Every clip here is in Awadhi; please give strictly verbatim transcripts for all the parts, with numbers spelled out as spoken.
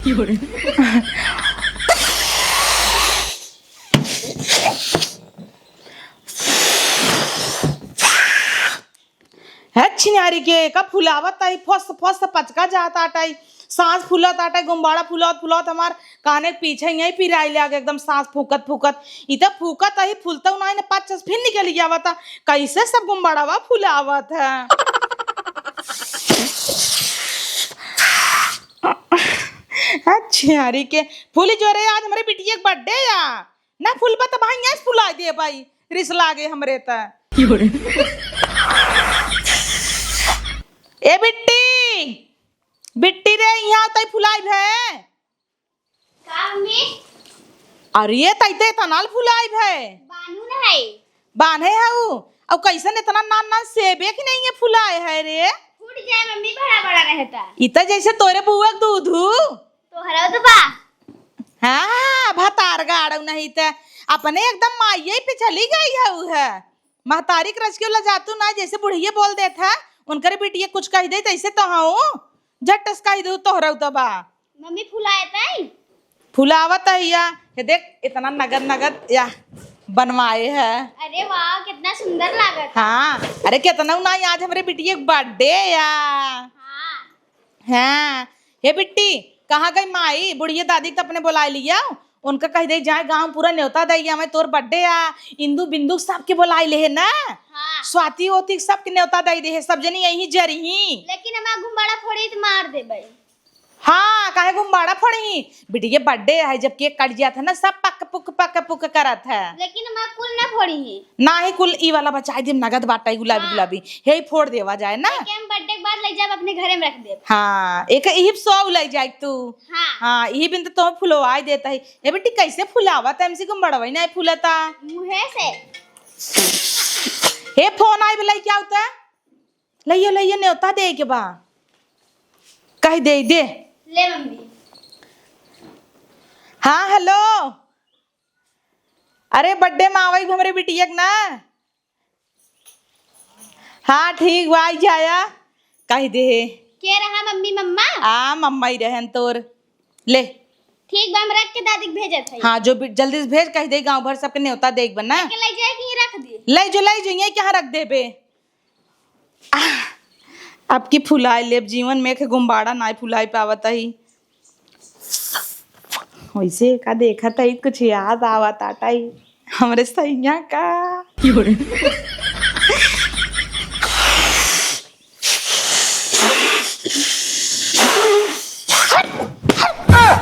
है छिनारी के, का फुलावत आई, फस फस पचका जात आटाई, सांस फूलत आटाई, गुब्बारा फुलावत फुलावत हमार काने के पीछे यहीं पिराई लागे, एकदम सांस फूकत फूकत। ई त फूकत आई, फूलतौ नाई न, पाँच छस फिर निकल गया बता, कैसे सब गुब्बारावा फुलावत है। है छिनारी के, फूली जो रे, आज हमरे बिटिया के बर्थडे आ, ना फुलबा त भाई यस फुला दे भाई, रिस लागे हमरे त। ए बिट्टी, बिट्टी रे, यहाँ तई फुलाई भे। का मम्मी? अरे ये तई ते तनाल फुलाई भे। बानू न है। बान्हे है उ। अब कैसन इतना नान नान सेबे की नहीं है फुलाए है रे? फूट जाए मम्मी, बड़ा बड़ा रहता। इ त जैसे तोरे बुआ के दूधू। तोहरा तो बा। हाँ, भतार गाड़ू नहीं त अपने एकदम माइये पे चली गई है उ है। महतारी के रच के वाला जातू ना, जैसे बुढ़िये बोल देत है, उनकर बिटिये कुछ कह दे तैसे तो हूँ, झट से कह दू तोहरा तो बा। मम्मी फुलाए तई? फुलावत है या, ये देख इतना नगद नगद या बनवाए है। अरे वाह, कितना सुंदर लागत है। हाँ, अरे कितना ना, आज हमरे बिटिये के बर्थडे या। हाँ। हाँ, हे बिट्टी, कहाँ गई माई? बुढ़िया दादी के तो अपने बुलाए लिया, उनका कह दे जाए गाँव पूरा न्योता दे आवे, तोर बर्थडे आ, इंदू बिंदू सबके बुलाए ले है ना, हाँ। स्वाति ओती सबके न्योता दे दे है, सब जनी यहीं जरिही। लेकिन हमार गुब्बारा फोड़ी तो मार देबे। हाँ, काहे गुब्बारा फोड़ही? बिटिया बर्थडे है, जब केक कट जात है ना, सब पक पुक पक पुक करत है। लेकिन हमार कुल ना फोड़ही। नाही कुल ई वाला बचाई देब, नगद बाटै गुलाबी हाँ। गुलाबी। हे फोड़ देवा जाए ना। एके हम बर्थडे के बाद ले जाब अपने घरे में रख देब। हाँ, एक इही सौ ले जाए तू। हाँ। हाँ, इही बिन तो तोह फुलवाई देता है। ए बेटी, कैसे फुलावा त हमसे गुब्बारा वही नहीं फूलता। मुँहे से। हे फोन आई भलाई क्या होता? लइयो, लइयो, न्योता दे के बा। कह दे, दे। ले मम्मी। हाँ, हेलो। अरे बर्थडे में आवई हमरे बिटिया के ना। हाँ ठीक बा, आई जाया। कह दे। के रहा मम्मी, मम्मा? आ, मम्मा ही रहन तोर। ले। ठीक बा, हम रख के दादी के भेजत हई। हाँ, जो भी जल्दी से भेज, कह दे गाँव भर सबके न्योता देख बना। के ले जाए कि रख दी? ले जो, ले जो, यहीं कहाँ रख देबे। आह, अब की फुलाए लेब, जीवन में एक गुब्बारा नाय फुलाए पावत ही। वैसे का देखत ही, कुछ याद आवत आटा ही हमरे सैया का।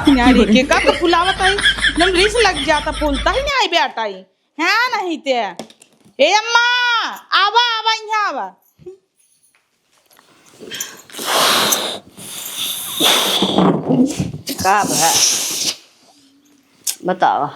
यार, के का तो फुलावत ही, एकदम रिस लग जाता, फूलता ही नहीं आए बेटा ही। हाँ, नहीं ते। ए अम्मा, आवा, आवा, यहाँ आवा। का भा? बतावा।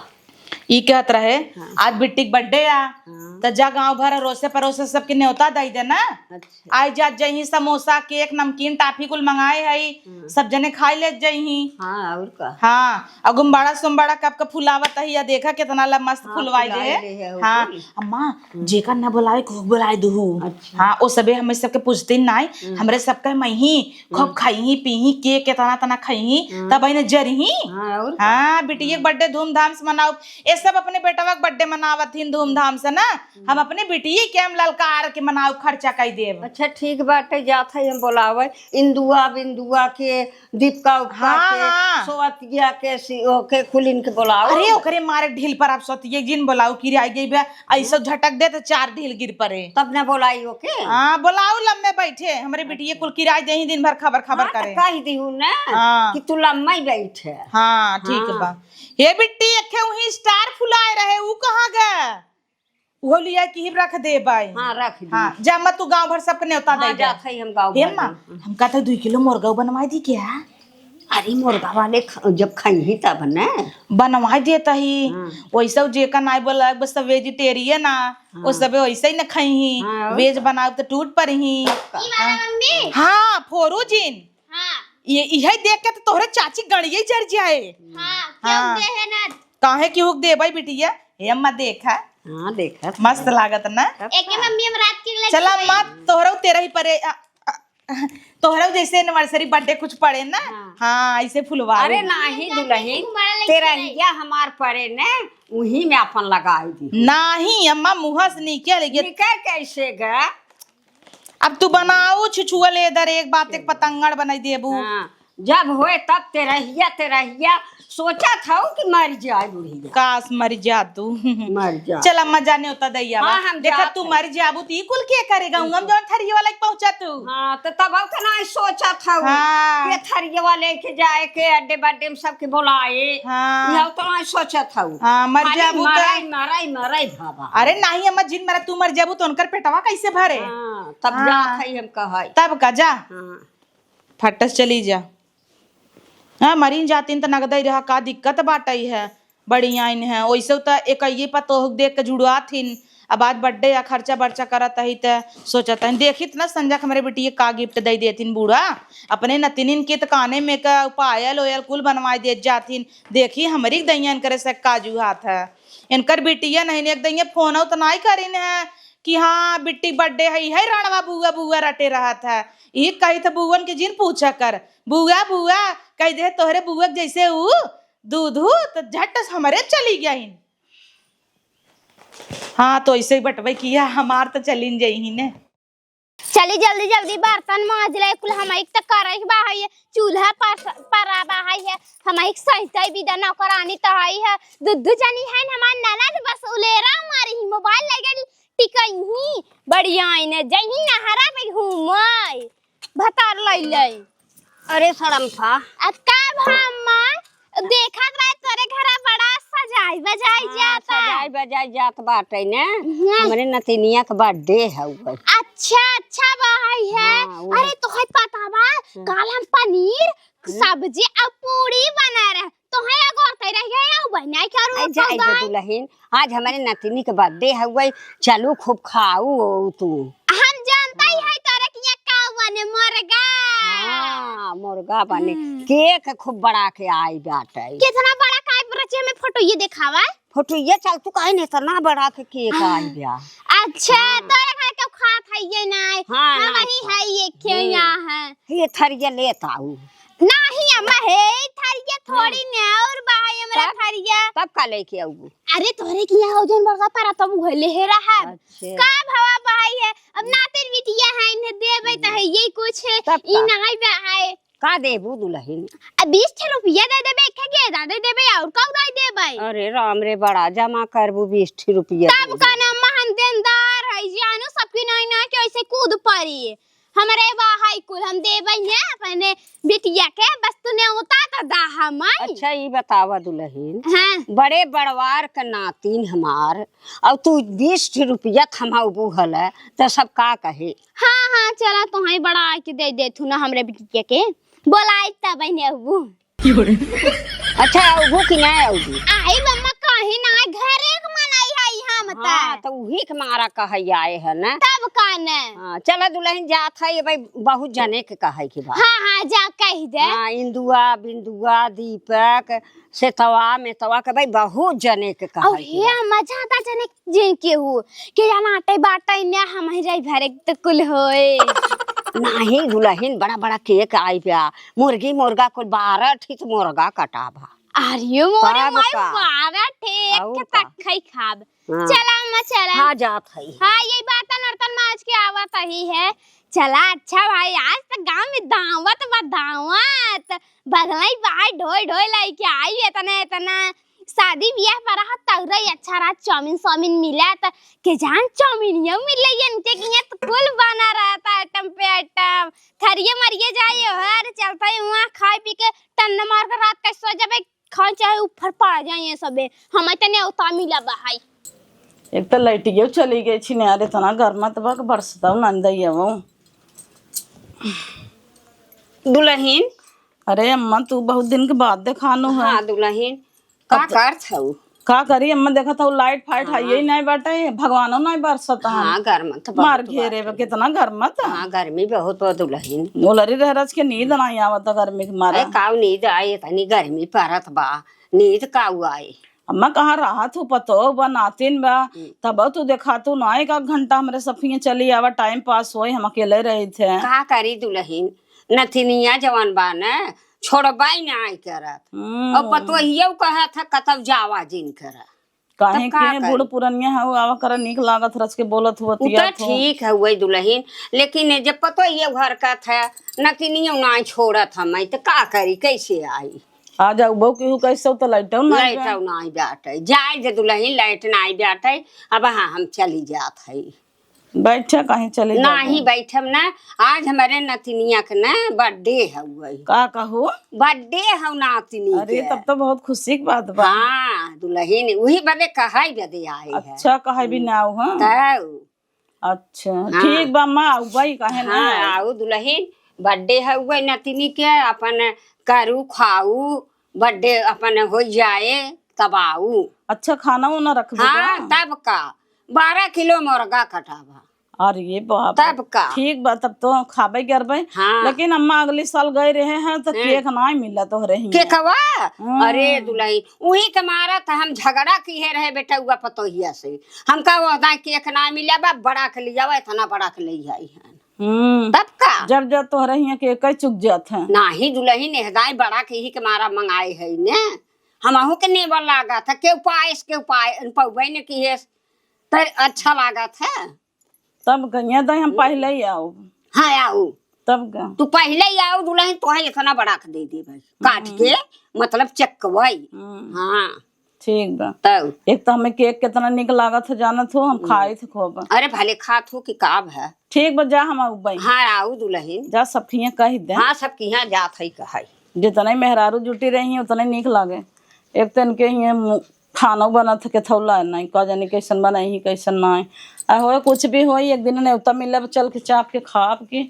ई कहत रहे, हाँ। आज बिट्टी के बर्थडे आ, हाँ। त जा गाँव भर अड़ोसे पड़ोसे सबके न्योता दई दे ना। अच्छा। आई जात जइही, समोसा, केक, नमकीन, टाफी कुल मंगाए हई, हाँ। सब जने खाए लेत जइही। हाँ, और का? हाँ, और गुब्बारा सुब्बारा कब के फुलावत ही, या देखा कितना ला मस्त हाँ, फुलवाई दे फुलाए है। दे है, हाँ, ओके। अम्मा, हम्म। जेकर ना बुलावे, खूब बुलाए दुहू। अच्छा। हाँ, ओ सबे हमें सबके पूछते नाई, हम्म। हमरे सबके मही, खूब हम्म। खाइही, पीही, केक कितना तना खाइही, हम्म। तब इन्हें जरिही। हाँ, और का? हाँ, बिटिया के हम्म। बर्थडे धूमधाम से मनाओ। ये सब अपने बेटवा के बर्थडे मनावत ही धूमधाम से ना, हम हम्म। अपने बिटिया के हम ललकार के मनाओ, खर्चा कई देब। अच्छा, ठीक बाटे, जात है हम बुलावे, इंदुआ बिंदुआ के दीपका उपका हाँ, के, हाँ। सोअतिया के, सी-, ओके, कुलिन के बोलाओ। अरे, ओकरे मारे ढील पर आप सोतिये जिन बोलाओ, किराई गई बे, ऐसो झटक दे तो चार ढील गिर पड़े। तब न बोलाई ओके? हाँ, बोलाओ, लम्मे बैठे, हमरे बिटिये कुल किराई देही, दिन भर खबर खबर हाँ, तो करे। कह दिहू ना हाँ। कि तू लम्मे बैठे। हाँ, ठीक हाँ। बा। हे बिट्टी, एखे उही स्टार फुलाए रहे, ऊ कहाँ गए? उहो लिया कि ही रख देबै। हाँ, रख दी। हाँ, जा अम्मा, तू गाँव भर सबके न्योता हाँ, दे दे। जात है हम गाँव हे भर अम्मा, में। हम कहते दुई किलो मुर्गा बनवाई दी क्या? अरे, मुर्गा वाले ख-, जब खइही तब न। बनवाई देता ही। हाँ। वैसे उ जेका नाई बोला, बस सब वेजिटेरियन आ, हाँ। वो सबे वैसे ही न खइही। हाँ, और वेज का? बनाओ तो टूट पड़ही। ई वाला हाँ। मम्मी? हाँ, फोरू जिन। हाँ। ये, इहे देख के तो तोहरे चाची गड़िये जर जाए। हाँ, क्यों हाँ। दे है ना? काहे कि हुक देबै बिटिया? हे अम्मा देखा। हाँ, देखा। मस्त लागत ना? तब एके का? मम्मी हम रात के ले चला चलबै। अम्मा, तोहरो तेरा ही परे, आ, आ, तोहरा जैसे anniversary, birthday कुछ पड़े ना, हाँ। हाँ, ऐसे फुलवा अरे दे। नाही दुलहिन, तेरहिया हमार पड़े ने, उही में अपन लगाई दी। नाही अम्मा, मुँह से निकल गया। निकल कैसे गा? अब तू बनाऊ छुछुआ लेदर, एक बात एक पतंगड़ बनाई देबू। हाँ, जब होए तब तेरहिया, तेरहिया सोचत हऊ कि मर जाए बुढ़िया। काश मर जा तू। मर जा। चल अम्मा जाने होता दैया बा। हाँ, हम देखा जात तू हई। मर जाबू त ई कुल के करेगा? उंगम जौन थरिया वाला के पहुंचा तू। हाँ, तो तब हम तो नहीं सोचत हऊ हाँ। कि थरिया वाले के जाए के अड्डे बड्डे में सबके बुलाए। हाँ। यह तो नहीं सोचत हऊ। हाँ, मर खाली जाबू त मराई, मराई, मराई भावा। अरे नाही अम्मा, जिन मरा तू मर जाबू तो उनकर पेटवा कैसे भरे? हाँ, तब हाँ। जात हई हम कहई। तब का जा। हाँ। फटस चली जा। हाँ, मरीन जातिन त नगदई रहा, का दिक्कत बाटई है, बढ़िया इन है। ओइसे त एक ये पतोह देख के जुड़ात हिन, अब आज birthday या खर्चा बर्चा करत ही त सोचत ही, देखित ना संजय के हमरे बिटिया का gift दई देथिन बूढ़ा, अपने नतिनिन के त काने में का पायल ओयल कुल बनवाई देत जाथिन। देखी हमरी दइया इनकरे से काजू हाथ है, इनकर बिटिया नहीं एक दइया फोन त नाई करिन है कि हाँ बिट्टी birthday है, है रणवा बुआ बुआ रटे रहत है। ई कही त बुअन के जिन पूछा कर, बुआ, बुआ, कह दे तोहरे बुआ के जैसे ऊ दूधू, तो झट से हमरे चली गइन। हाँ, तो ऐसे ही बटवे किया, हमार तो चलिन जइहिन। चली जल्दी जल्दी बर्तन माज ले, कुल हम एक त करे के बा है, चूल्हा पर, पर आ बा है, हम एक सहित बिदा नौकरानी तो है, है, दुद्धू जनी है हमार ननद, बस उलेरा मारी ही, मोबाइल ले गई टिकई ही, बड़ी आइन जही नहरा पे घूमई। भतार लइले। अरे सड़म्फा। आ का भा अम्मा? देखत रहे तोरे घरा बड़ा सजाई बजाई हाँ, जाता। सजाई बजाई जात बाटे ने। हाँ। हमरे नतिनिया के birthday हउवे। अच्छा, अच्छा बा है। हाँ, वो अरे तोहे पता बा, हाँ। काल हम पनीर, हाँ। सब्जी अउर पूड़ी बना रहे। तोहे एगो और तय रह गया, उ बहना के और आई जाए दे दुलहिन, आज हमरे नतिनी के birthday हउवे, चलू खूब खाऊ तू। हम जानता ही है तोरे किया का बने, मुर्गा। हाँ, मुर्गा बने। हम्म। Cake खूब बड़ा के आई बाटे। कितना बड़ा का आई, बच्चे में photo ये दिखावा। Photo ये चल, तू काहे ने इतना बड़ा के cake आई बा? अच्छा, हाँ। तोरे घर के खात है ये ना। हाँ, हम ना वही खा। है ये क्यों हम्म। यहाँ है? ये थरिया लेत आऊ। नाही अम्मा, हे थरिया थोड़ी हम्म। ने और बा है हमरा तब? थरिया। तब का लेके आऊ? अरे तोरे किया हो जौन बड़का परा तब उहे लेहे रहा। अच्छा। का भवा बा है? अब नातिर बिटिया है, इन्हें देबे त हम्म। है यही कुछ है। तब ई का? नाही बा है। का देबू दुलहिन? अब बीस ठे रुपया दे देबे, एक ठे गेदा दे देबे, और का उधाई देबे? अरे राम रे, बड़ा जमा करबू बीस ठे रुपया तब देबू। का ना अम्मा हम देनदार है, जानो सबके नाई ना के ऐसे कूद पड़ी। हमरे बा है कुल हम देबे ने अपने बिटिया के, बस तू नेवता त दा हमई। अच्छा, ई बतावा दुलहिन, हाँ। बड़े बड़वार के नातिन हमार, अउर तू बीस ठे रुपया थमाउबू हल, त सब का कहे? हाँ, हाँ, चला, तोहई बड़ा आके दे देथू ना हमरे बिटिया के। बोलाई तब ने अबू। अच्छा, अबू कि ना अबू? आई मम्मा, कहीं ना, घरे के मनई है हम त। हाँ, त उही के मारा कहै आए है ना। तब का ने? हाँ, चला दुलहिन जात है, ये भाई बहुत जने के कहै के बा। हाँ, हाँ, जा कह दे। हाँ, इंदुआ, बिंदुआ, दीपक, सेतवा, मेतवा के भाई बहुत जने के कहै के बा। अउर हे अम्मा, ज्यादा जने जिन केहू के जाना आटे बाटे ने हम ही जाई भरे त कुल होए। नाही दुलहिन, बड़ा बड़ा cake आई बा, मुर्गी मुर्गा कुल बारह ठे त मुर्गा कटा बा। अरे मोरे तब माई, का? बारह ठे एक अउर के का? तक खाई खाब। हाँ। चला अम्मा, चला। हाँ, जात हई। हाँ, यही बर्तन उर्तन माज के आवत ही है। चला, अच्छा भाई, आज त गाँव में दावत बा, दावत। बगलई भाई ढोई ढोई लइके आई, एतना, एतना शादी बियाह पर रहा, तौरई अच्छा रहा, चाउमीन, साउमीन मिला, त के जान चाउमीनियो मिले, इनके किया त कुल बना रहता, item पे item। थरिये मरिये जाए, हर चलते हुआ खाए पी के टन्न मार के रात का सो जाबे, खाए चाहे ऊपर पड़ जाए ये सबे। हमें तने उता मिला बा हाई। एक त लइटियो चली गई छी, अरे इतना गर्मा त बक बरसतौ नंदई आवो। दुलहिन। अरे अम्मा, तू बहुत दिन के बाद देखानो है। हाँ दुलहिन, का अब त-, करत हऊ? का करी अम्मा, देखत हऊ लाइट फाइट हाँ। है यही नहीं बाटे, भगवानो नहीं बरसत हन। हाँ, गर्मा त मार बहुत घेरे बाटे। बा, कितना गर्मा त। हाँ, गर्मी बहुत बा दुलहिन। ओलरी रह रच के नींद नहीं आवत गर्मी के मारा। अरे काऊ नींद आई, इतनी गर्मी परत बा, नींद काऊ आई। अम्मा, कहाँ रहत हूँ, पतोह बा, नातिन बा, हम्म। तब तू देखातू ना, एक आध घंटा हमरे सफिया चली आवा, time pass होई, हम अकेले रहित है। का करी दुलहिन, नतिनिया जवन बा न, छोड़बाई नाई करत। हम्म। और पतोहियो कहत है, "कतौ जावा जिन करा।" काहे तब का के करी? बूढ़ पुरनिया हऊ, आवा करा, नीक लागत, रच के बोलत हऊ, उ त बतियात हऊ। ठीक है वही दुलहिन, लेकिन जब पतोहियो हरकत है, नतिनियो नाई छोड़त हमै, त का करी, कैसे आई? आ जाऊ बहू, केहू कैसे तो लाइटो ना आइबे। लाइटो नाई बाटे। जाए दे दुलहिन, लाइट नाई बाटे। अब हाँ, हम चली जात हई। बैठे कहीं चली जाबो। नाही बैठब ना, आज हमरे नतिनिया के ना birthday हउवे। का कहू? Birthday हउ नातिनी अरे, के। तब तो बहुत खुशी की बात बा। हाँ, दुलहिन, उही बदे कहै बदे आए हैं। अच्छा, कहै भी ना आऊ, हाँ। तब। अच्छा, हाँ। ठीक बा, अम्मा, आऊ भाई, काहे ना हाँ, आऊ? आऊ दुलहिन, birthday हउवे नतिनी के, अपन करू, खाऊ, birthday अपन होइ जाए, तब आऊ। अच्छा, खाना उना रखबे हाँ, का? तब का, बारह किलो मुर्गा कटावा। अरे बाप रे। तब का? ठीक बा, तब तो खाबे करबे। हाँ। लेकिन अम्मा अगली साल गए रहे हैं तो हम्म। केक नाई मिला तोहरे हियां। केकवा? हाँ। अरे दुलही, उही के मारा त हम झगड़ा किहे रहे बेटउआ पतोहिया से। हमका वो दाई केक नाई मिला बा, बड़ा के लियावा, इतना बड़ा के ले आई है। हम्म। तब का? जब जब तोहरे हियां केक चुक जात है। नाही दुलही, नेहदाई बड़ा के ही के मारा मंगाए है ने। हमहू के नेवा लागत है, केहू पाइस, केहू पाए, पउबे न किहेस। त अच्छा लागत है। तब कहिया दाई हम हम्म। पहिले ही आऊ। हाँ, आऊ। तब का? तू पहिले ही आऊ दुलही, तोहे इतना बड़ा के दे देबे। काट हम्म। के, मतलब चकवई। हम्म। हाँ। ठीक बा। तब? एक तो हमें केक कितना निक लागत है, जानत हो, हम हम्म। खाइत खूब। अरे भले खात हो कि का भा। ठीक बा, जा हम आऊ बई। हाँ, आऊ दुलही। जा सब किहाँ कहि दे। हाँ, सब किहाँ जात है कहै। जितने मेहरारू जुटी रही हैं, उतने निक लागे। एक तो इनके हियां मु-, खानो बनत है, केथौला नहीं, का जानी कैसन बनाई ही, कैसन नाई। आ होए, कुछ भी होई, एक दिन नेवता मिलब, चल के चाप के खाब के।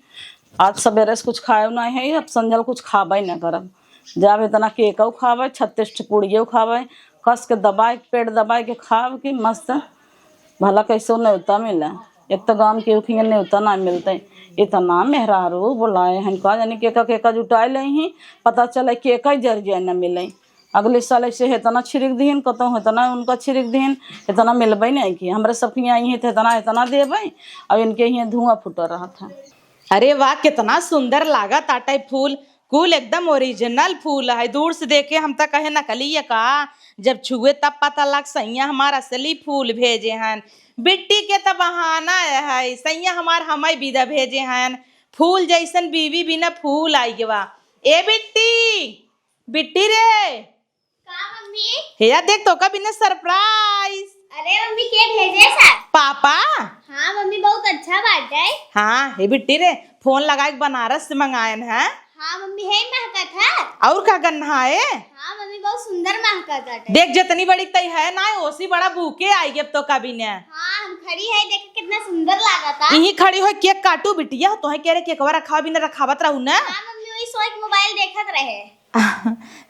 आज सबेरे से कुछ खाएउ नाई है, अब संझल कुछ खाबे ना करब। जाब इतना केकउ खाबे, छत्तीस ठे पुड़ियो खाबे, कस के दबाए के, पेट दबाए के खाब के मस्त। भला कैसो नेवता मिला। एक तो गाँव के उखिया नेवता ना मिलते, इतना मेहरारू बोलाए हैं, का जानी केका केका जुटाए ले ही, पता चले केका जर जाए न मिले। अगले साल ऐसे हेतना छिड़क दिहिन, कतौ हेतना उनका छिड़क दिहिन, हेतना मिलबे नहीं कि हमरे सब के यहाँ आई है तो हेतना, हेतना देबे, अब इनके यहाँ धुआं फूट रहत है। अरे वाह, कितना सुंदर लागत आटे फूल, कुल एकदम original फूल है। दूर से देखे हम त कहे नकली है का, जब छुए तब पता लग सैया हमार असली फूल भेजे हन। बिट्टी के त बहाना है, सैया हमार हमै बिदा भेजे हन। फूल जैसन बीवी बिना फूल आई गवा। ए बिट्टी, बिट्टी रे। का मम्मी? हेया देख तोका बिना surprise। अरे मम्मी, के भेजे सा? पापा। हाँ मम्मी, बहुत अच्छा बात है। हाँ, हे बिट्टी रे, फोन लगाए के बनारस से मंगायन है। हाँ मम्मी, है महकत है। और का गन्ना है? हाँ मम्मी, बहुत सुंदर महकत है। देख जितनी बड़ी तई है ना, ओसी बड़ा बूके आई अब तोका बिना। हाँ, हम खड़ी है, देख कितना सुंदर लागत है। यहीं खड़ी हो केक काटू बिटिया, तोहे के रे केकवा रखावा बिना रखावत रहू ना। हाँ मम्मी, वही सोच मोबाइल देखत रहे।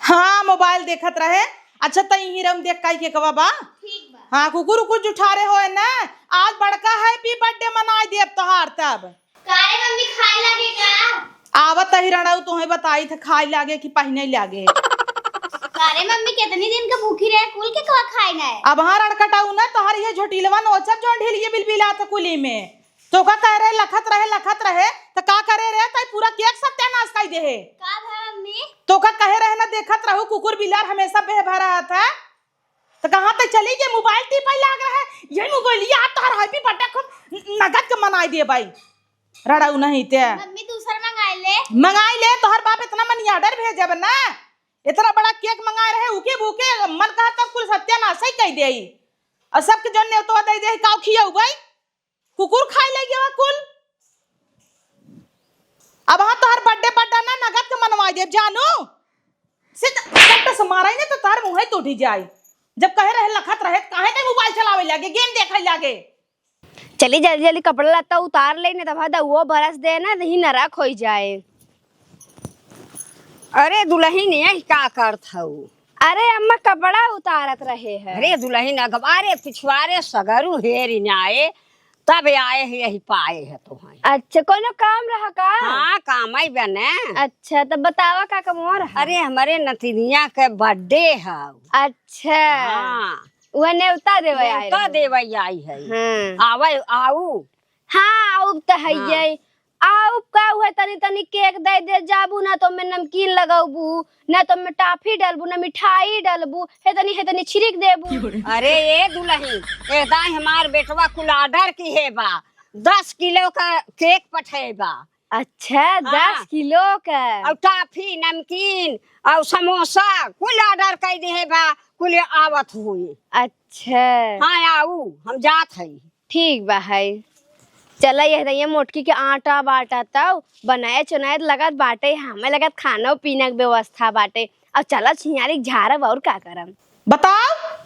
हाँ, मोबाइल देखत रहे। अच्छा, त इही रम देख काई केकवा बा। ठीक बा। हाँ, कुकुर उकुर जुठारे होए ना, आज बड़का happy birthday मनाई देब तोहार तब। कारे मम्मी, खाए लागे का? आवत ही रणऊ, तोहे बताई थे खाए लागे कि पहिने लागे। कारे मम्मी, कितनी दिन का भूखी रहे, कुल केकवा खाए ना है। अब हाँ रणकटाऊ ना, तोहार ये झोटिलवा नोचब जौन ढीलिए बिलबिलात कुली में। तोका कहे रहे लखत रहे, लखत रहे, त का करे रहे, तई पूरा केक सत्यानाश कई देहे। का भा मम्मी? तोका कहे रहे ना देखत रहू, कुकुर बिलार हमेशा बेह भरा रहत है। त कहाँ तई चली गई, मोबाइल टीपे लाग रहे, यही मोबाइलिया आ तोहर happy birthday खूब नगद के मनाई देबई। रड़ऊ नहीं ते। मम्मी दूसर मंगाई ले। मंगाई ले, तोहर बाप इतना money order भेजब ना, इतना बड़ा केक मंगाए रहे, उके भूके मन कहा तब कुल सत्यानाश ही कई देई। और सबके जौन नेवतवा दे देई, काऊ खियऊ भाई? कुकुर खाए लइ गवा कुल। अब हाँ तोहर birthday, birthday ना नगद के मनवाई देब जानू। से त-, चट्ट से मारा ही ना तो तोहर मुँह ही टूटी जाई। जब कहे रहे लखत रहे, काहे ते मोबाइल चलावे लागे, game देखे लागे? चली जल्दी जल्दी कपड़ा लत्ता उतार ले, नहीं तो भादा वो बरस दे ना, नहीं नरक होई जाए। अरे दुलहिन, यही का करत हऊ? अरे अम्मा, कपड़ा उतारत रहे है। अरे दुलहिन, अगवारे पिछवारे सगरू हेरी नाए, तब आए ही, यही पाए है तो हैं। अच्छा, कोनो काम रहा का? हाँ, काम आई बने। अच्छा, तब बतावा का काम रहा? अरे, हमरे नतिनिया के birthday है। अच्छा। हाँ। उहे नेवता देवे आए नेवता रहे। देवे आई है। हाँ। आवे, आऊ। हाँ, आऊ त है हाँ। ये। आऊ का उहे तनी तनी cake दे दे जाबू, ना तो में नमकीन लगौबू, ना तो में toffee डलबू, ना मिठाई डलबू, हे तनी, हे तनी छिड़क देबू। अरे ए दुलहिन, ए दाई हमार बेटवा कुल order किहे बा, दस किलो का cake पठेबा। अच्छा, हाँ। दस किलो का। और toffee, नमकीन और समोसा कुल order कर दिहे बा, कुल आवत हुई। अच्छा। हाँ, आऊ, हम जात हई। ठीक बा है। चला यह दइया मोटकी के आटा बाटा तब बनाए चुनाए लगत बाटे, हमें लगत खाना पीना के व्यवस्था बाटे। अब चला छियारी झारब और का करब। बताओ,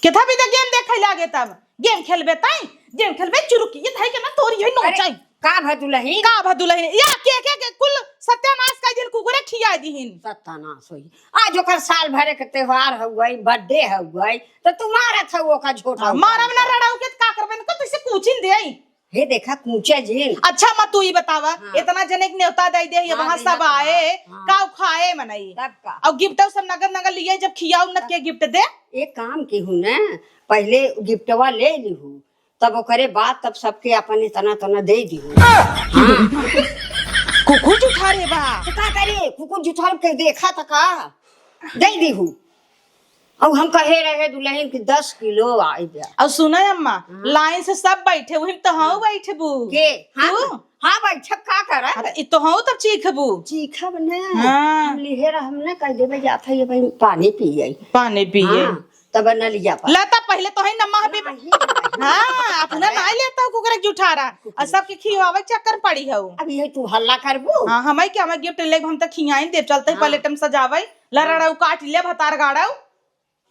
केथा भी तो game देखे लागे तब। Game खेलबे ताई, game खेलबे चुरुकी, ये धाई के ना तोरी है अरे, नोचाई। का भा दुलहिन? का भा दुलहिन? या के, के, के कुल सत्यानाश कर दिन कुकुरे खिया दिहिन। सत्यानाश होई। आज ओकर साल भरे के त्योहार हउए, birthday हउए, तो तू मारत हउ ओका झोटा हाँ, उठा मारब ना उठा। रड़ाऊ के का करबे, इनका तो इसे कूचिन दे आई। हे देखा, कूचे जिन। अच्छा, अम्मा, तू ही बतावा, हाँ। इतना जने के न्योता दे दे, ये हाँ, वहाँ देना सब तो आए, हाँ, हाँ। का खाए मनई? तब का? और gift सब नगर नगर लिए, जब खियाऊ न के gift दे? एक काम की हूँ ना, पहले giftवा ले ली हूँ, तब ओकरे बाद तब सबके अपन इतना तना दे दी हूँ। हाँ। कुकुर जुठा रे बा। तो का करे, कुकुर जुठा के देखा त का? दे दी हूँ। अब हम कहे रहे दुलहिन कि दस किलो आई बा। और सुना अम्मा, हाँ। Line से सब बैठे, वही तो हाँ बैठबू। के? हाँ, तू? हाँ, बैठब का करब? अरे, इ तो हाँ तब चीखबू। चीखब ने। हाँ। हम लिहे रह, हम ने कह देबे जात है, ये भाई पानी पिए। पानी पिए। हाँ, तब न लिया पा। ला तब पहले तो है न माँ भी। नहीं, नहीं। हाँ, अपना अरे। ना लेता हूँ कुकर जुठारा। और सबके खियावे चक्कर पड़ी हऊ। अब ये तू हल्ला करबू? हाँ, हमें क्या, हमें gift ले, हम तो खियाइन देब, चलते ही हाँ। Plate में सजावे। ला हाँ। रड़ाऊ काट ले भतार गाड़ाऊ।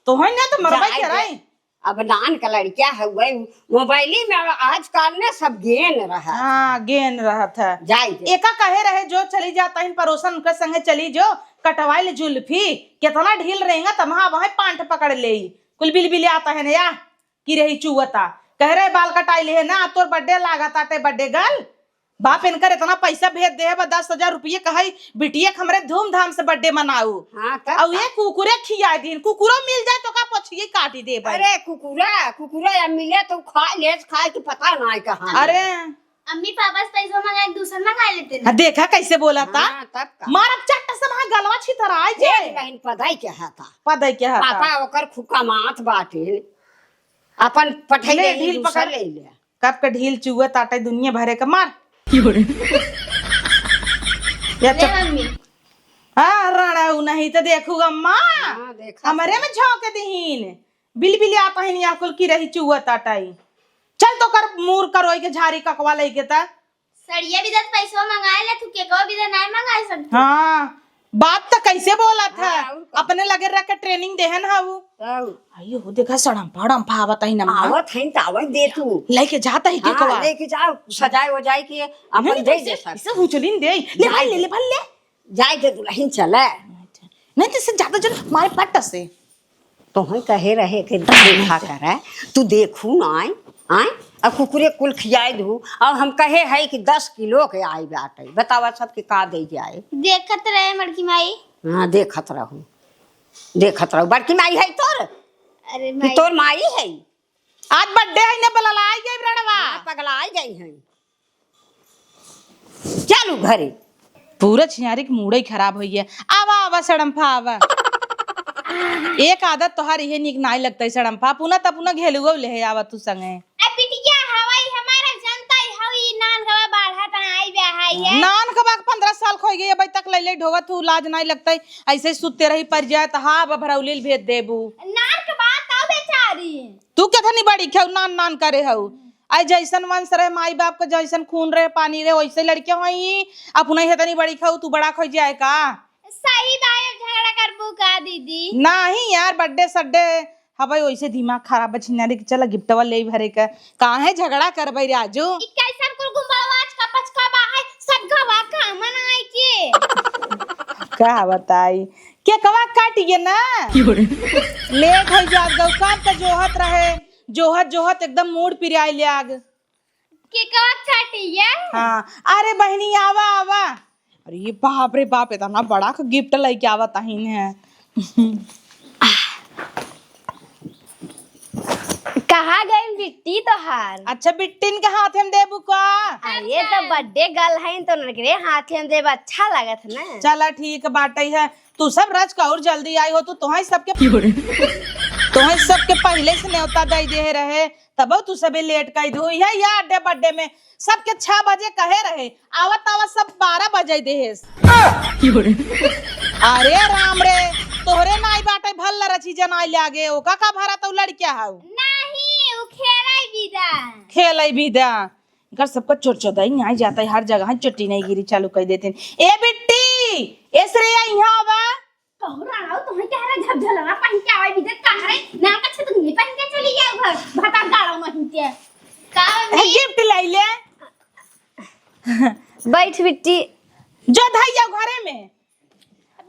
तो है ना तो मरबा जाए के दे। रही। अब नान का लड़किया हउए, मोबाइली में आजकल ने सब गेन रहा। हाँ, गेन रहत है। जाए दे। एका कहे रहे जो चली जाता है पड़ोसन उनके संगे चली जो, कटवाई ले जुल्फी, कितना ढील रहेगा तमहा वहाँ पांठ पकड़ ले। कुल बिल बिल आता है ना या, कि रही चुअता। कह रहे बाल कटाई ले है ना, तोर birthday लागत आटे birthday girl। बाप इनकर इतना पैसा भेज दे है, बा दस हजार रुपये कहई, बिटिया के हमरे धूमधाम से birthday मनाऊ। हाँ, तब अउ का? ये कुकुरे खिया दीन, कुकुरो मिल जाए तो का पछिए काटी देबे। अरे कुकुरा, कुकुरा या मिले तो खा ले, खाए के पता ना है कहाँ। अरे। अम्मी पापा से पैसा मंगाए, दूसर मंगा लेते ना। हाँ, देखा कैसे बोला था? हाँ, तब का? मारब चट्ट से वहाँ गलवा छितराए जे। एक लाइन पदाई के हाथा। पदाई के हाथा। पापा ओकर खूब कमात बाटे। अपन पठाई ले, ले, ढील दूसर पकड़। ले ले। कब के ढील चुअत आटे दुनिया भरे के मार। या ले चप- मम्मी। आ, रड़ाऊ नहीं तो देखू अम्मा। हाँ, देखा हमरे तो। में झोंक दीन। बिलबिलियात हइन या कुल की रही चुअत आटाई। चल तो कर मूर करोई के झारी ककवा लइके ता। सड़िया भी दस पैसवा मंगाए ले, तू केकवा भी दे नाय मंगाए सकती। हाँ, बात तो कैसे बोलत है? हाँ, और का? अपने लगे रख के training देहन हऊ। तब। आइयो हो, देखा सड़म फड़म फावत ही नम्मा। आवत हइन त आवत दे तू। लेके जाता ही हाँ, केकवा। लेके जाओ, सजाए वजाए के अपन नहीं, दे ऐसे, दे सब। ऐसे हुचलिन दे। ले जाए भाई, ले, दे। ले भाई, ले। जाए दे दुलहिन चले। नहीं तो इससे ज्यादा जन मारे पट्ट से। तोहई कहे रहे कि देखा करे, तू देखू ना आए, आए, अब कुकुरे कुल खियाए दू, अब हम कहे है कि दस किलो के आई बाटे, बतावा सबके का दे जाए। देखत रहे बड़की माई। हाँ, देखत रहू, देखत रहू, बड़की माई है तोर? अरे कि माई। तोर माई है? आज birthday है ने, बललाई गई रड़वा। हाँ, पगलाई गई है। चलू घरे। पूरा छियारी के मूडे खराब होइए। आवा, आवा, सड़म्फा, आवा। एक आदत तोहार इहे नीक नाई लगता है, सड़म्फा। पुना त पुना घेलुओ लेहे आवा तू संगे। ए बिटिया, हवाई हमारा जनता ही हवी, नान गवा बाढ़ा तना आई बे हाई है। नान गवा के पन्द्रह साल खोई गई, अबे तक लैले ढोवत हूँ, लाज नाई लगता है। ऐसे ही सुत्ते रही, पर जाए त हाँ, अब भरौलील भेज देबू। नान के बात आओ बेचारी। तू केथनी बड़ी खेऊ नान नान करे हऊ। आई जैसन वंश रहे, माई बाप के जैसन खून रहे, पानी रहे, वैसे लड़के होई। अपने हेतनी बड़ी खाऊ, तू बड़ा खोई जाए का? सही बा, अब झगड़ा करबू का दीदी? नाही यार, birthday सड्डे हवाई, वैसे दिमाग खराब बा छिनारी के। चला गिफ्टवा ले भरे का, काहे झगड़ा करबे राजू? ई कैसन कुल गुंबड़वा आज का पचका बा है, सब गवा का मनाई के। का बताई, केकवा काटिए ना। क्यों रे? Late हो जात गऊ, कब त जोहत रहे। जोहत जोहत एकदम मूड पिराए लाग। केकवा काटिए? हाँ, अरे बहिनी, आवा, आवा। अरे बाप रे बाप, इतना बड़ा क गिफ्ट लइके आवत आहिन है। कहाँ गइल बिट्टी तोहार? अच्छा, बिट्टिन के हाथे में देबू का? अरे, तो बर्थडे गर्ल है, तो उनकरे हाथे में देब, अच्छा लागत ना। चला, ठीक बाटे है, तू सब रच के और जल्दी आई हो, तू तोहई सबके, तोहई सबके पहिले से नेवता दे दे रहे, तबो तू सबे लेट कइ दू। यह, यह अड्डे बड्डे में सबके छह बजे कहे रहे, आवत आवत सब बारह बजे देहेस। अरे राम रे, तोहरे नाई बाटे भल रची जनाई लागे, ओका का भरा तू लड़किया हऊ? नहीं, उ खेलाई बिदा। खेलाई बिदा। इनकर सबका चोर चोदाई नाई जाता है, हर जगह चोटी नहीं गिरी चालू कर देते हैं। ए बिट्टी, ए श्रेया, यहाँ आवा। कहू राणा, तुम्हें क्या रे, झबझलवा पहन के आवे बिदे, कहाँ रे? नाम का छतुंगी पहन के चली जाओ घर, भतार गाड़ो नहीं के। का ए, मम्मी? गिफ्ट लाई ले। बैठ बिट्टी। जो धई जाओ घरे में।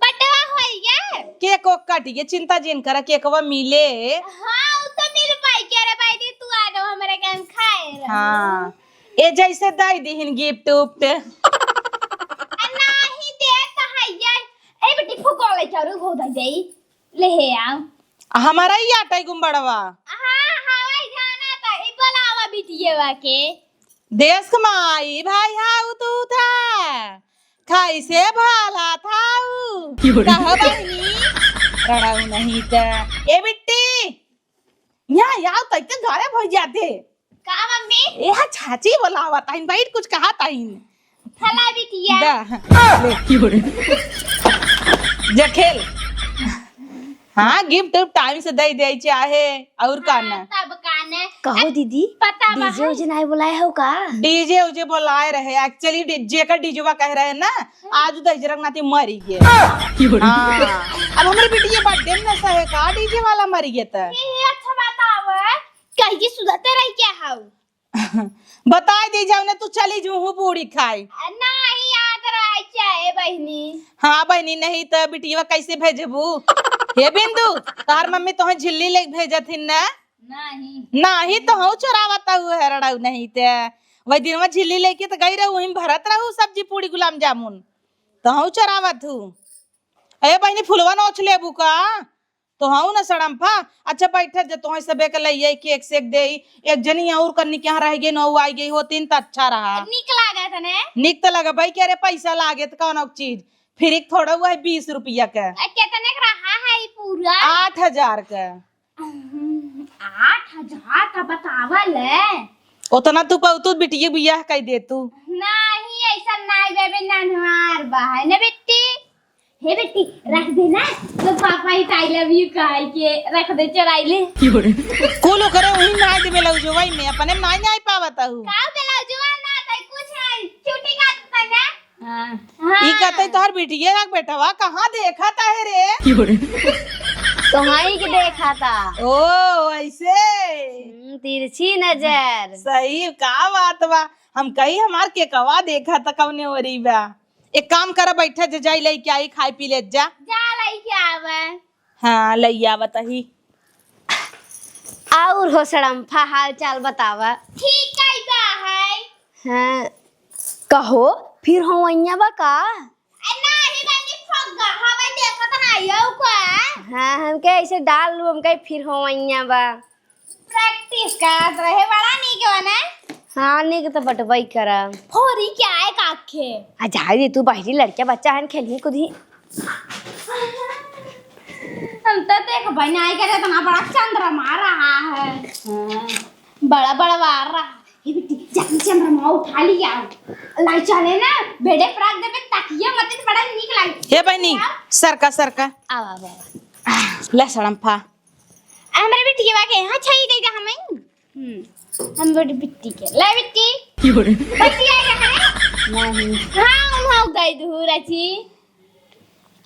बर्थडे होई गे। केक ओक काटी के चिंता जिन करा, केकवा मिले। हाँ, उ तो मिल पाई के रे भाई, तू आ जाओ हमारे काम खाए रहो। हाँ, ए जैसे दई दिहिन गिफ्ट उफ्ट। आ, नाही देत है ये। ए बेटी, फुको ले चारू हो दे दे। ले हे आओ। हमारा ही आटा ही गुम बड़वा। हाँ, हवाई जाना था, ई बोलावा बिटियवा के। देश के माई भाई हाउ तू था, खाई से भाला थाऊ। क्यों रे? कहो बहिनी, रड़ाऊ नहीं था। ए बिट्टी, यहाँ आओ, तैके घरे भई जाते। का मम्मी? ए हा, चाची बोलावा ताइन, बैठ, कुछ कहा ताइन। हला बिटिया। दा, ले। क्यों रे? जा खेल। हाँ, गिफ्ट उफ्ट टाइम से दे दे चाहे, और का ना। हाँ, तब का ना। कहो दीदी, पता बा डीजे है? उजे नाई बुलाए हो का? डीजे उजे बुलाए रहे, एक्चुअली डीजे का डीजेवा कह रहे ना, आज तो हिजरक नाती मरी गए। क्यों रे? हाँ, अब हमारे बिटिया बर्थडे में नशा है का, डीजे वाला मरी गया था। ये अच्छा बताओ, कहीं की सुधरते रही क्या हाउ? बताई दे जाओ ना, तू चली जूहू पूरी खाई। नहीं याद रहे चाहे बहिनी। हाँ बहिनी, नहीं तो बिटिया कैसे भेजबू? हे बिंदु, तार मम्मी तोहे झिल्ली लेके भेजत हिन ना? नहीं। नहीं तो हूँ चोरावत हूँ है रड़ाऊ, नहीं ते वही दिन में झिल्ली लेके तो गई रहू, वहीं भरत रहू सब्जी पूड़ी गुलाब जामुन, तो हूँ चोरावत हूँ। ए बहिनी, फुलवा नोच लेबू का? तो हऊ ना सड़म्फा। अच्छा बैठे जे, तोहे सबे के लइये केक सेक देई। एक जनी और कन्नी के यहाँ रह गई, नौ आई गई होतीन त अच्छा रहा। निक लागत है ने? निक त लगबई के, अरे पैसा लागे त कौन चीज, फ्री के थोड़ा हुआ है बीस रुपया के। आ, कितने का रहा है ई पूरा? आठ हजार के। आठ हजार का बतावल है। उतना तू पौतू बिटिये बियाह कई दे तू। नहीं, ऐसा नहीं बेबे, ननवार बा है ना बेटी। हे बेटी, रख दे ना, तो पापा ही I love you कह के रख दे, चुराई ले। कुल ओकरे वही नाई दे ब्लाउजवा में, अपने नाई नाई पावत हूँ। का ब्लाउजवा ना, तो कुछ है, चुटी का तो ना। हाँ। हाँ। ई कहते तोहर बिटिया रख बेटवा, कहाँ देखा था है रे? तो हाँ ही के देखा था। ओ, ऐसे। हम्म, तिरछी नजर। सही, का बात बा? हम कही हमार केकवा देखा था कौने ओरी बा। एक काम कर, बैठा जे, जाई लइके आई, खाई पी ले जा। जा लइके आवे। हाँ, लइ आवा तही। और हो सड़म्फा, हाल चाल बतावा। ठीक है, का है? हाँ, कहो, फिर हो वैया बा का? ए, नाही बनी फग्गा, हवा देखत नाही हो का? हाँ, हमके ऐसे डाल लू, हमके फिर हो वैया बा। प्रैक्टिस करत रहे, बड़ा नीक बा ना? हाँ, नीक तो बटबई करा। फोरी क्या है काखे? आ जाए दे तू, बाहरी लड़किया बच्चा है, खेली कूदी। हम तो देख बनाई करे, इतना बड़ा चंद्रमा रहा है। हाँ, बड़ा बड़ा वार रहा। हे बेटी, जल्दी चंद्रमा उठा लिया। लाई चले ना, बेडे फ्राक देबे, तकिया मत, बड़ा नीक लागे। हे बहिनी, सरका, सरका। आवा, आवा, आवा। ले सड़म्फा। हमरे बिटिया के यहाँ छई दे जा हमें। हम्म, हम बड़ी बिट्टी के। ले बिट्टी। की बोले? बच्ची आएगा हमें? नहीं। हाँ, हम हो गई दूर अच्छी।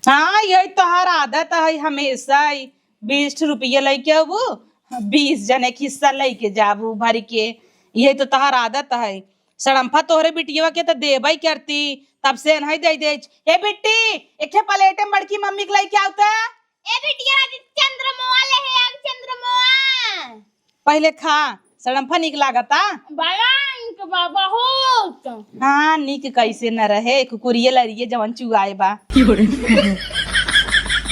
हाँ, यही तोहर आदत है हमेशा ही। बीस रुपया लेके आबू, बीस जने के हिस्सा लेके जाबू भर के। यही तो तोहर आदत है। सड़म्फा तोहरे बिटिया के तो देबे करती, तब से नहीं दे दे। ए बिट्टी, एक ठे प्लेट में बड़की मम्मी के लेके आओ तो। ए बिटिया, आज चंद्रमोआ ले है, आज चंद्रमोआ। पहिले खा, सड़म्फा नीक लागता? बड़ा नीक बा, बहुत। हाँ, नीक कैसे न रहे, कुकुरिये लरिये जवन चुआए बा।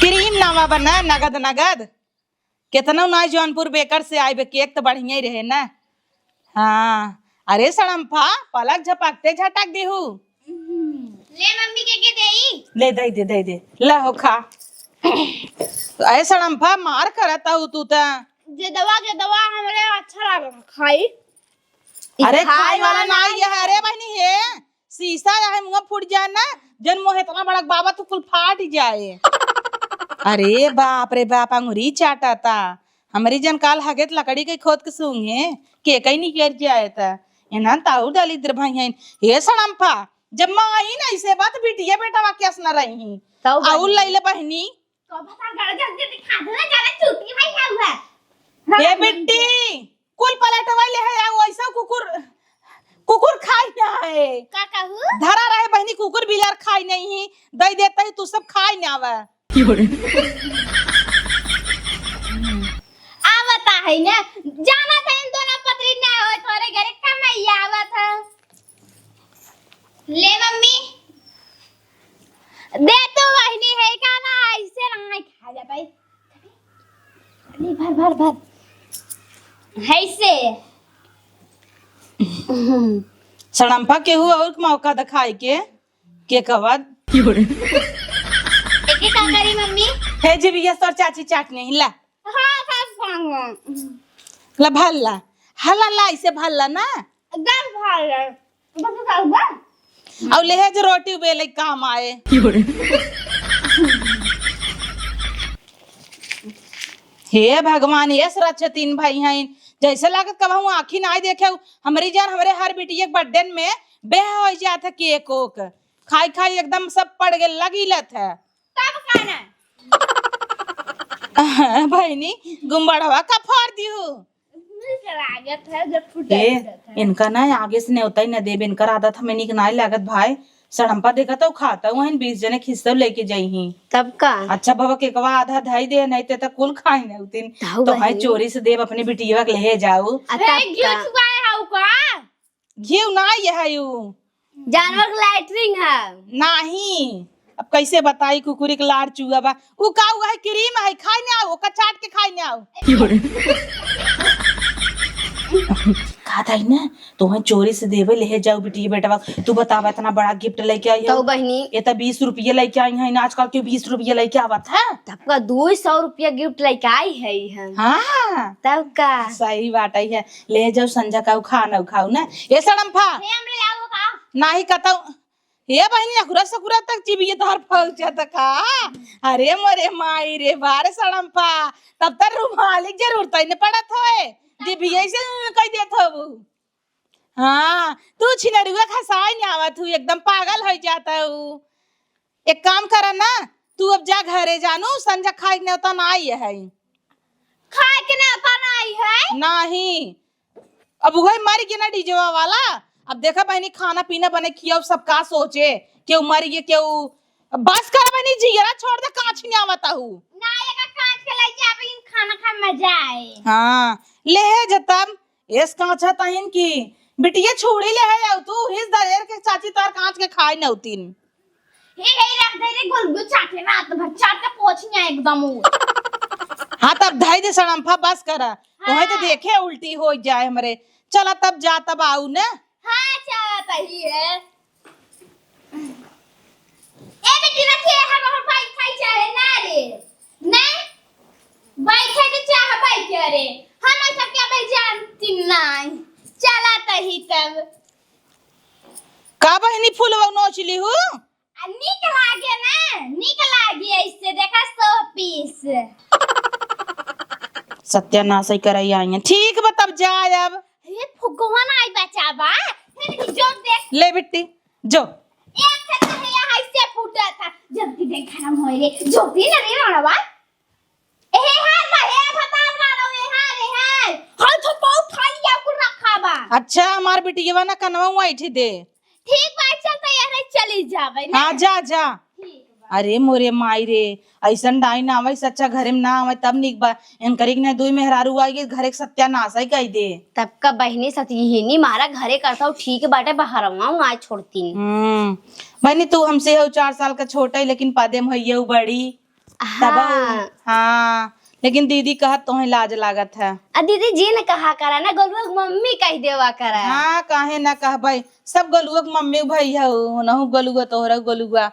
क्रीम नावा बा ना, नगद नगद। केतनो ना जौनपुर बेकर से आइबे, केक त बढ़िया ही रहे ना। हाँ, अरे सड़म्फा, पलक झपकते झटक दिहू। ले मम्मी के, के देई? ले, दे दे, दे दे। ले हो खा। अरे सड़म्फा, मार करत हऊ तू त। जे दवा, जे दवा हमरे अच्छा लागल खाई। अरे खाए वाला ना ये है, अरे बहनी हे। शीशा है मुँह फूट जाए ना, जन मुँह इतना बड़ा बाबा तू कुल फाट जाए। अरे बाप रे बाप, अंगुरी चाटा ता। हमरी जन काल हगेत लकड़ी के खोद के सूंघे, के कहीं निकल जाए ता। एना ताऊ दलिद्र भाई हैं। हे सड़म्फा, जब माई नहीं से बात बिटिया बेटा वाक्य असना रही। तऊ अउल बहनी। लैले बहनी। तो बता, जल्दी, जल्दी खा दे ना, ज्यादा चूती भाई है हुआ। ए बिट्टी, कुल प्लेटवा ले है, आ वैसा कुकुर, कुकुर खाई ना है। का कहू? धरा रहे बहनी, कुकुर बिलार खाई नहीं, दई देता ही तू सब खाई ना आवा। आवता है ना, जाना था इन दोनों पतरी ना हो, थोड़े घरे कमाई आवत है। ले मम्मी, दे तो बहनी है का ना, ऐसे ना खा जाता है। ले, भर, भर, भर। है से। सड़म्फा केहू और मौका दिखाई के, के कवत। एके का करी मम्मी? हे जी भैया, तोर चाची चाट नहीं ला। हाँ, सास खाऊंगा। ला भर ला। हला ला, इसे भर ला ना। दस भर ला। बस खाऊंगा। और लेहे जो रोटी बेले काम आए। हे भगवान, ये सुरक्षा तीन भाई हैं, जैसे लागत कबहू आँखी ना देखे। हमरी जान, हमरे हर बिटिया के बर्थडे में बेह हो जात है केक ओक। खाई खाई एकदम सब पड़ गए, लगी लत है। तब खाना। बहनी, गुम्बड़वा का फोड़ दिहू। नीक लागत है जब फुटे ए, फुटे है। इनका ना आगे से नेवता ही न देब, इनकर आदत हमें नीक नाई लागत भाई। सड़म्पा देखा तो खाता हुआ है, बीस जने खिस्सा लेके जाई ही। तब का? अच्छा बाबा, केकवा आधा धाई दे, नहीं ते तो कुल खाई नहीं उतिन। ताऊ तो है बहिनी। चोरी से देब अपने बिटिया के ले जाऊ। आ हे, तब घिउ का? चुआए हऊ का? घिउ ना ये है यू। जानवर के लैट्रिन है। नाही, अब कैसे बताई, कुकुरी के लार चुआ बा। उ का हुआ है, क्रीम है, खाई ना आओ, ओका चाट के खाई ना आओ। का दाई ना, तोहे चोरी से देवे ले जाऊ बिटिया बेटवा। तू बतावा, इतना बड़ा गिफ्ट लेके आई तो हो। बहिनी। ये तो बीस रुपये लेके आई है, आजकल के बीस रुपये लेके आवत है। तब का दो सौ रुपया गिफ्ट लेके आई है हम। हाँ। तब का? सही बात है, ले जाऊ संझा का खाना खाऊ ना। ये सड़म्फा। हे, हम ले आओ का? नाही कतौ। हे बहिनी, अकुरा सकुरा तक जीभिये तोहर फौजत का? अरे मोरे माई रे, बारे सड़म्फा, तब त रुमाली के जरूरत ही न पड़त होए, जीभिये से कह देत होबू। हाँ, तू छिनरुआ खसाई न आवत हू, एकदम पागल होइ जात हू। एक काम करा ना, तू अब जा घरे जानू, संझा खाए के नेवता ना आई है। खाए के नेवता ना आई है? नाही। अब उहे मर गए ना डीजेवा वाला। अब देखा बहिनी, खाना पीना बने, खियाओ, सब का सोचे, केहू मर गए, केहू, बस कर बहिनी, जियरा छोड़ दे, कांच नहीं आवत हू। ना, ये का कांच के लइके आप इन खाना खाए मजा आए। हाँ, ले है जतब, एस कांच है तहिन की, बिटिया छुड़ी ले है, आउ तू हिस दरेर के चाची तार कांच के खाए नौतीन। हे, हे, रख दे रे, गुलगुल चाटे, रात भर चाट के पोछिया एकदम उ। हाँ, तब धई दे सड़म्फा, बस करा। हाँ। तोहे तो देखे उल्टी हो जाए हमरे। चला तब जा, तब आऊ ने। हाँ, चला तही है। ए बेटी, रखे है, हम बैठ खाई चाहे ना रे? नहीं? बैठे के चाह बैठ रे। हम ऐसा क्या भाई जानती नहीं। चला तही तब। का बहिनी फूलवा नोच ली हूँ? आ, नीक लागे ना, नीक लागे ऐसे देखा, शो पीस। सत्यानाश ही कराई आई हैं। ठीक बा, तब जाए अब। ये फुगवा ना आई बचाबा, फिर भी जो देख। ले बिट्टी, जो। एक से तो है यहाँ से फूटा था, जब भी देख गरम होए रे, जो भी ना रे मारवा। ए, हे, हे, हे, भतार मारो, ए, हे, रे, हे। हाय, तो पाऊ थाली या कुल रखा बा। अच्छा, हमार बिटिया ना कनवा उठे दे। ठीक बा, चल, तो यहाँ चली जावे ना। हाँ, जा, जा। ठीक बा। अरे मोरे माई रे, अइसन डाइन आवै, सच्चा घरे में ना आवै तब निक बा। इनकरी के ना दुई मेहरारू आइगे, घरे के सत्यानाश है कइ दे। तब का बहिनी सतयहिनी मारा घरे करता हूँ, ठीक बाटे, बहरवा हूँ ना छोड़तीन। हम्म, बहिनी तू हमसे हो चार साल का छोटा है, लेकिन पदे में होइए बड़ी। तब हाँ। हाँ, लेकिन दीदी कहत तोहे लाज लागत है। आ दीदी जी ने कहा करा ना, गोलुआ के मम्मी कह देवा करा। हाँ, काहे ना कहबै, सब गोलुआ के मम्मी भई है, नहु गोलुआ तोहरा गोलुआ।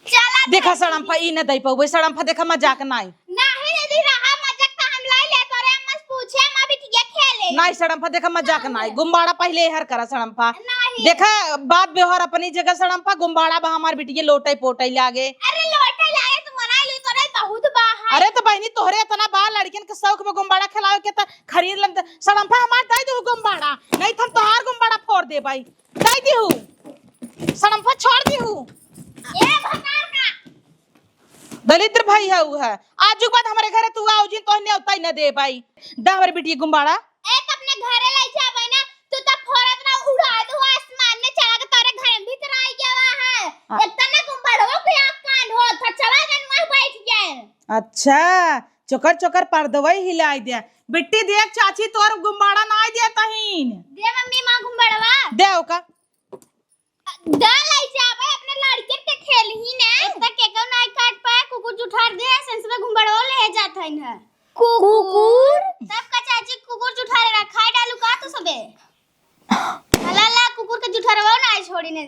चला देखा सड़म्फा, ई न दई पउबे सड़म्फा, देखा मजाक नाई। नाही दीदी, रहा मजाक त हम लाई ले, तोरे अम्मा से पूछे, अम्मा बिटिया खेले। नाई सड़म्फा, देखा मजाक नाई, गुम्बाड़ा पहिले एहर करा सड़म्फा। नाही। देखा बात व्यवहार अपनी जगह सड़म्फा, गुम्बाड़ा बा हमार बिटिया लोटै पोटै लागे। अरे लोटै लागे त मनाई ली, तोरे बहुत बा है। अरे त बहिनी तोहरे इतना बा, लड़कियन के शौक बा गुम्बाड़ा खेलावे के त खरीद लेन त सड़म्फा हमार दई दू गुम्बाड़ा, नहीं त हम तोहार गुम्बाड़ा फोड़ देबै। दई दिहू, सड़म्फा छोड़ दिहू। ए भतार का। दलिद्र भाई है उ है। आजू के बाद हमरे घरे तू आउ जिन तोहने उताई न देबै। द हमरे बिटिया गुम्बाड़ा। ए त अपने घरे लै जाबै ना, तू त फोड़त ना उड़ा दू आसमान में चला के तोरे घर में भीतर आई गया है। हाँ। इतना गुम्बाड़वा के आग कांड हो था, चला गन वहाँ बैठ गए। अच्छा, चोकर चोकर पर्दवई हिलाई दे। बिट्टी देख चाची तोर गुम्बाड़ा नाई दे तहीन। दे मम्मी माँ गुम्बाड़वा। दे ओका। द लै जाबै अपने लड़के के खेल ही ने। एक तक के कौन आई काट पाए, कुकुर जुठार दे, सेंस में घुमड़ो ले जात है ना। कुकुर? तब का चाची कुकुर जुठारे रखाई डालू का तू सबे? ला ला कुकुर के जुठरवा ना आई छोड़ी ने।